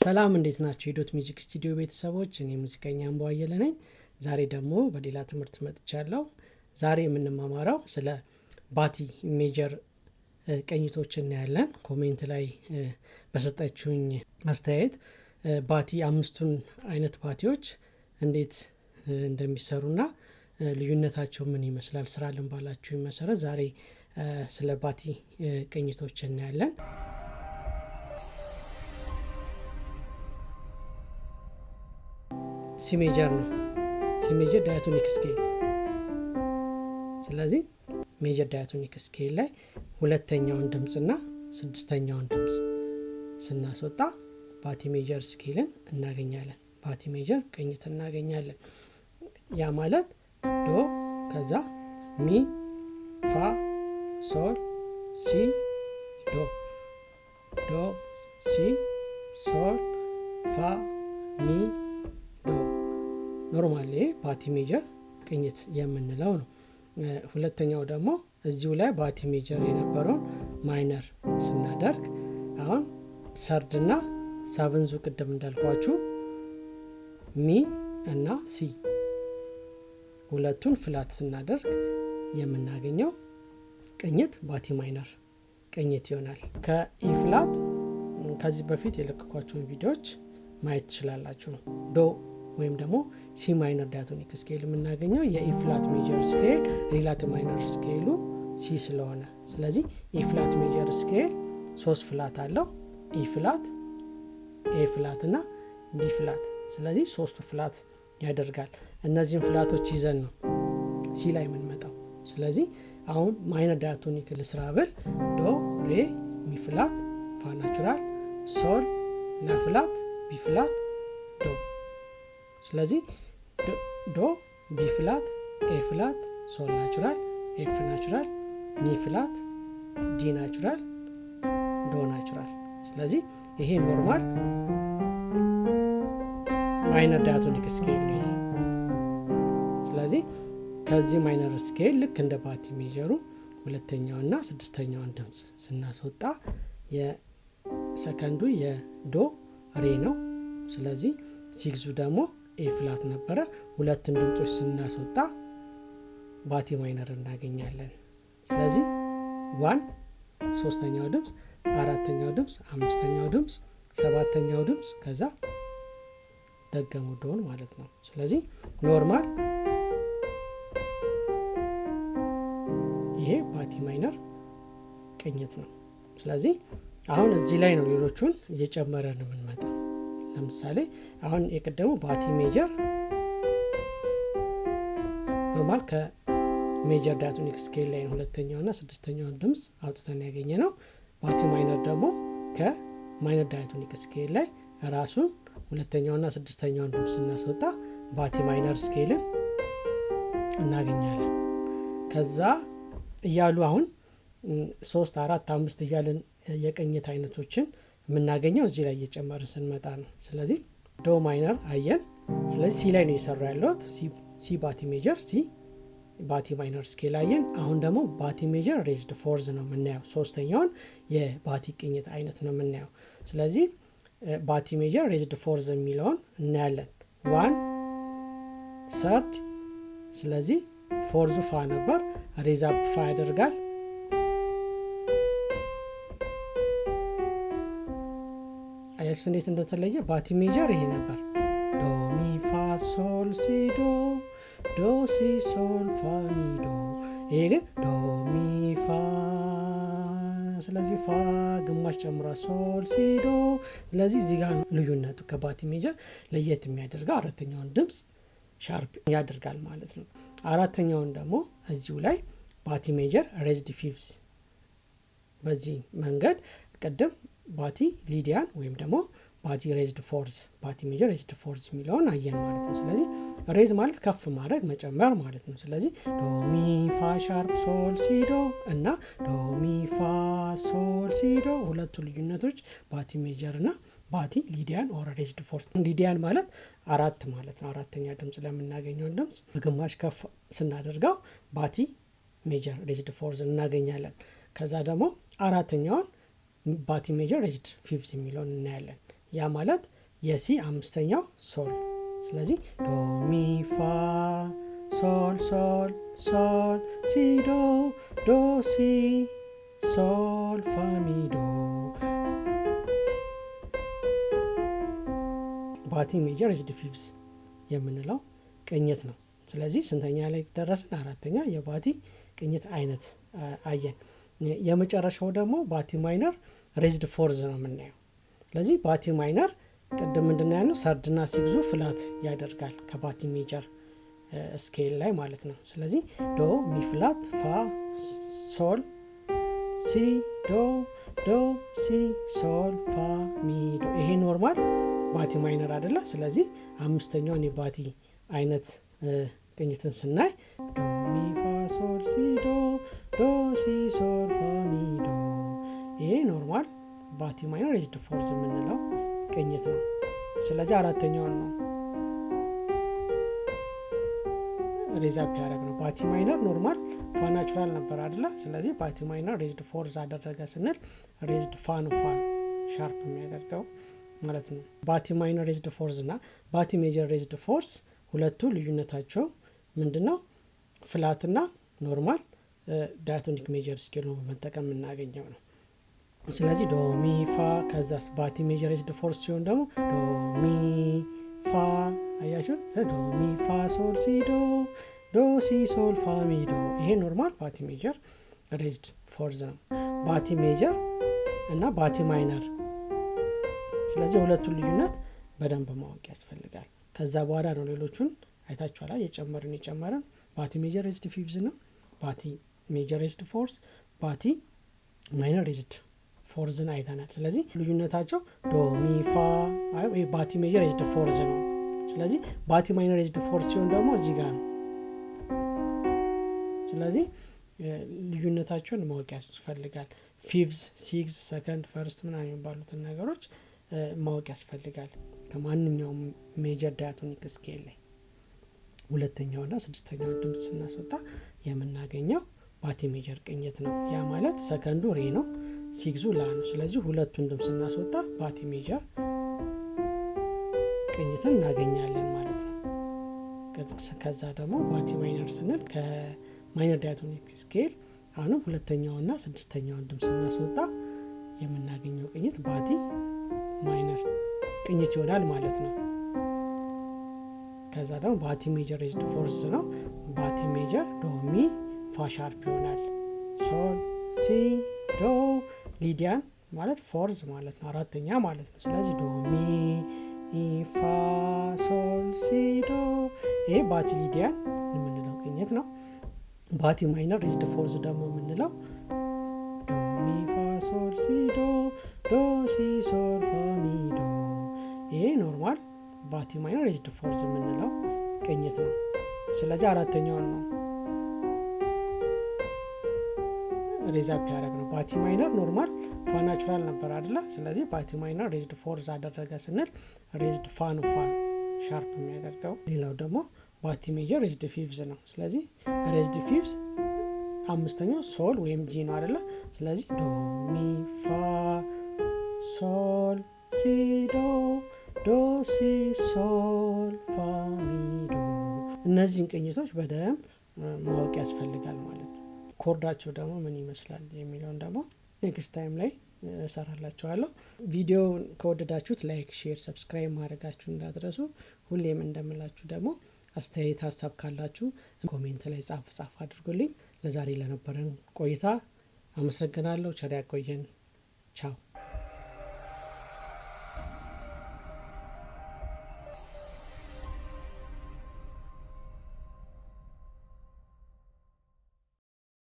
ሰላም፣ እንዴት ናችሁ? የዶት Music Studio ቤተሰቦች፣ እኔ ሙዚቀኛ አምባው አየለ ነኝ። ዛሬ ደግሞ በሌላ ትምህርት መጥቻለሁ። ዛሬ የምንማማረው ስለ ባቲ major ቅኝቶች እናያለን። Comment ላይ በሰጣችሁኝ አስተያየት ባቲ አምስቱን አይነት ባቲዎች እንዴት እንደሚሰሩና ልዩነታቸው ምን ይመስላል ስራልን ባላችሁኝ መሰረት ዛሬ ስለ ባቲ ቅኝቶች እናያለን። C major ነው። C major diatonic scale። ስለዚህ major diatonic scale ላይ ሁለተኛውን ድምፅና ስድስተኛውን ድምፅ ስናስወጣ ባቲ major scale ን እናገኛለን። ባቲ major ቅኝት እናገኛለን። ያ ማለት ዶ፣ ከዛ ሚ፣ ፋ፣ ሶል፣ ሲ፣ ዶ፣ ዶ፣ ሲ፣ ሶል፣ ፋ፣ ሚ፣ ዶ። Normally ባቲ major ቅኝት የምንለው ነው። ሁለተኛው ደግሞ እዚሁ ላይ ባቲ major የነበረውን minor ስናደርግ አሁን third ና seventh ኡ ቅድም እንዳልኳችሁ ሚ እና ሲ ሁለቱን flat ስናደርግ የምናገኘው ቅኝት ባቲ minor ቅኝት ይሆናል። ከ E flat ከዚህ በፊት የለቀኳቸውን ቪዲዮዎች ማየት ትችላላችሁ። ዶ ወይም ደግሞ C minor diatonic scale የምናገኘው የ E flat major scale relative minor scale ኡ C ስለሆነ፣ ስለዚህ E flat major scale ሶስት flat አለው፣ E flat፣ A flat እና B flat። ስለዚህ ሶስቱ flat ያደርጋል። እነዚህን flat ኦች ይዘን ነው C ላይ የምንመጣው። ስለዚህ አሁን minor diatonic ልስራ ብል ዶ፣ ሬ፣ ሚ flat፣ ፋ natural፣ ሶል፣ ላ flat፣ B flat፣ ዶ። ስለዚህ ዶ፣ B flat፣ A flat፣ ሶል natural፣ F natural፣ ሚ flat፣ D natural፣ ዶ natural። ስለዚህ ይሄ normal minor diatonic scale ነው ይሄ። ስለዚህ ከዚህ minor scale ልክ እንደ ባቲ major ኡ ሁለተኛውና ስድስተኛውን ድምፅ ስናስወጣ የሰከንዱ የዶ ሬ ነው። ስለዚህ sixth ኡ ደግሞ A flat ነበረ። ሁለቱን ድምጾች ስናስወጣ ባቲ minor እናገኛለን። ስለዚህ one ሶስተኛው ድምፅ፣ አራተኛው ድምፅ፣ አምስተኛው ድምፅ፣ ሰባተኛው ድምፅ፣ ከዛ ደገመው ዶን ማለት ነው። ስለዚህ normal ይሄ ባቲ minor ቅኝት ነው። ስለዚህ አሁን እዚህ ላይ ነው ሌሎቹን እየጨመረን የምንመጣው። ለምሳሌ አሁን የቀደመው ባቲ major normal ከ major diatonic scale ላይ ሁለተኛውና ስድስተኛውን ድምፅ አውጥተን ያገኘነው። ባቲ minor ደግሞ ከ minor diatonic scale ላይ ራሱን ሁለተኛውና ስድስተኛውን ድምፅ ስናስወጣ ባቲ minor scale ን እናገኛለን። ከዛ እያሉ አሁን ሶስት፣ አራት፣ አምስት እያልን የቅኝት አይነቶችን የምናገኘው እዚህ ላይ እየጨመርን ስንመጣ ነው። ስለዚህ ዶ minor አየን። ስለዚህ C ላይ ነው እየሰራ ያለሁት። C ባቲ major፣ C ባቲ minor scale አየን። አሁን ደግሞ ባቲ major raised fourth ነው የምናየው። ሶስተኛውን የባቲ ቅኝት አይነት ነው የምናየው። ስለዚህ ባቲ major raised fourth የሚለውን እናያለን። One third፣ ስለዚህ fourth ኡ ፋ ነበር፣ raise up ፋ ያደርጋል። አያችሁ እንዴት እንደተለየ? ባቲ major ይሄ ነበር። ዶ፣ ሚ፣ ፋ፣ ሶል፣ ሲ፣ ዶ፣ ዶ፣ ሲ፣ ሶል፣ ፋ፣ ሚ፣ ዶ። ይሄ ግን ዶ፣ ሚ፣ ፋ፣ ስለዚህ ፋ ግማሽ ጨምሯል፣ ሶል፣ ሲ፣ ዶ። ስለዚህ እዚህ ጋር ልዩነቱ ከባቲ major ለየት የሚያደርገው አራተኛውን ድምፅ sharp ያደርጋል ማለት ነው። አራተኛውን ደግሞ እዚሁ ላይ ባቲ major raised fifth። በዚህ መንገድ ቅድም ባቲ Lydian ወይም ደግሞ ባቲ raised fourth፣ ባቲ major raised fourth የሚለውን አየን ማለት ነው። ስለዚህ raise ማለት ከፍ ማድረግ፣ መጨመር ማለት ነው። ስለዚህ ዶ፣ ሚ፣ ፋ sharp፣ ሶል፣ ሲ፣ ዶ እና ዶ፣ ሚ፣ ፋ፣ ሶል፣ ሲ፣ ዶ ሁለቱ ልዩነቶች ባቲ major እና ባቲ Lydian or raised fourth። Lydian ማለት አራት ማለት ነው። አራተኛ ድምጽ ለምናገኘውን ድምጽ በግማሽ ከፍ ስናደርገው ባቲ major raised fourth እናገኛለን። ከዛ ደግሞ አራተኛውን ባቲ major raised fifth የሚለውን እናያለን። ያ ማለት የ C አምስተኛው ሶል። ስለዚህ ዶ ሚ ፋ ሶል ሶል ሶል ሲ ዶ ዶ ሲ ሶል ፋ ሚ ዶ። ባቲ major raised fifth የምንለው ቅኝት ነው። ስለዚህ ስንተኛ ላይ ደረስን? አራተኛ የባቲ ቅኝት አይነት አየን። የመጨረሻው ደግሞ ባቲ minor raised fourth ነው የምናየው። ስለዚህ ባቲ minor ቅድም ምንድን ያልነው third ና sixth ኡ flat ያደርጋል ከባቲ major scale ላይ ማለት ነው። ስለዚህ ዶ ሚ flat ፋ ሶል ሲ ዶ ዶ ሲ ሶል ፋ ሚ ዶ። ይሄ normal ባቲ minor አይደለ? ስለዚህ አምስተኛውን የባቲ አይነት ቅኝትን ስናይ ዶ ሚ ፋ ሶል ሲ ዶ ዶ ሲ ሶል ፋ ሚ ዶ። ይሄ normal ባቲ minor raised fourth የምንለው ቅኝት ነው። ስለዚህ አራተኛውን ነው raise up ያደረግ ነው። ባቲ minor normal ፋ natural ነበር አይደለ? ስለዚህ ባቲ minor raised fourth አደረገ ስንል raised ፋ ነው ፋ sharp የሚያደርገው ማለት ነው። ባቲ minor raised fourth እና ባቲ major raised fourth ሁለቱ ልዩነታቸው ምንድነው? Flat ና normal diatonic major scale ነው በመጠቀም የምናገኘው ነው። ስለዚህ ዶ ሚ ፋ፣ ከዛስ ባቲ major raised fourth ሲሆን ደግሞ ዶ ሚ ፋ፣ አያችሁት? ዶ ሚ ፋ ሶል ሲ ዶ ዶ ሲ ሶል ፋ ሚ ዶ። ይሄ normal ባቲ major raised fourth ነው። ባቲ major እና ባቲ minor። ስለዚህ ሁለቱን ልዩነት በደንብ ማወቅ ያስፈልጋል። ከዛ በኋላ ነው ሌሎቹን አይታችኋላ፣ የጨመርን የጨመርን ባቲ major raised fifth ነው፣ ባቲ major raised fourth፣ ባቲ minor raised fourth ን አይተናል። ስለዚህ ልዩነታቸው ዶ ሚ ፋ ባቲ major raised fourth ነው። ስለዚህ ባቲ minor raised fourth ሲሆን ደግሞ እዚህ ጋር ነው። ስለዚህ ልዩነታቸውን ማወቅ ያስፈልጋል። Fifth፣ sixth፣ second፣ first ምናምን የሚባሉትን ነገሮች ማወቅ ያስፈልጋል። ከማንኛውም major diatonic scale ላይ ሁለተኛውና ስድስተኛውን ድምፅ ስናስወጣ የምናገኘው ባቲ major ቅኝት ነው። ያ ማለት ሰከንዱ ሬ ነው፣ ሲግዙ ላ ነው። ስለዚህ ሁለቱን ድምፅ ስናስወጣ ባቲ major ቅኝትን እናገኛለን ማለት ነው። ከዛ ደግሞ ባቲ minor ስንል ከ minor diatonic scale አሁንም ሁለተኛውና ስድስተኛውን ድምፅ ስናስወጣ የምናገኘው ቅኝት ባቲ minor ቅኝት ይሆናል ማለት ነው። ከዛ ደግሞ ባቲ major raised fourth ነው። ባቲ major ዶ ሚ ፋ sharp ይሆናል። ሶል ሲ ዶ Lydian ማለት fourth ማለት ነው፣ አራተኛ ማለት ነው። ስለዚህ ዶ ሚ ፋ ሶል ሲ ዶ፣ ይሄ ባቲ Lydian የምንለው ቅኝት ነው። ባቲ minor raised fourth ደግሞ የምንለው ዶ ሚ ፋ ሶል ሲ ዶ ዶ ሲ ሶል ፋ ሚ ዶ። ይሄ normal ባቲ minor raised fourth የምንለው ቅኝት ነው። ስለዚህ አራተኛውን ነው raise up ያደረግ ነው። ባቲ minor normal ፋ natural ነበር አይደለ? ስለዚህ ባቲ minor raised fourth አደረገ ስንል raised ፋ ነው ፋ sharp የሚያደርገው። ሌላው ደግሞ ባቲ major raised fifth ነው። ስለዚህ raised fifth አምስተኛው ሶል ወይም G ነው አይደለ? ስለዚህ ዶ ሚ ፋ ሶል ሲ ዶ ዶ ሲ ሶል ፋ ሚ ዶ። እነዚህን ቅኝቶች በደንብ ማወቅ ያስፈልጋል ማለት ነው። Chord ኣቸው ደግሞ ምን ይመስላል የሚለውን ደግሞ next time ላይ እሰራላችኋለሁ። ቪዲዮውን ከወደዳችሁት like፣ share፣ subscribe ማድረጋችሁ እንዳትረሱ። ሁሌም እንደምላችሁ ደግሞ አስተያየት ሀሳብ ካላችሁ comment ላይ ጻፍ ጻፍ አድርጉልኝ። ለዛሬ ለነበረን ቆይታ አመሰግናለሁ። ቸር ያቆየን። ቻው።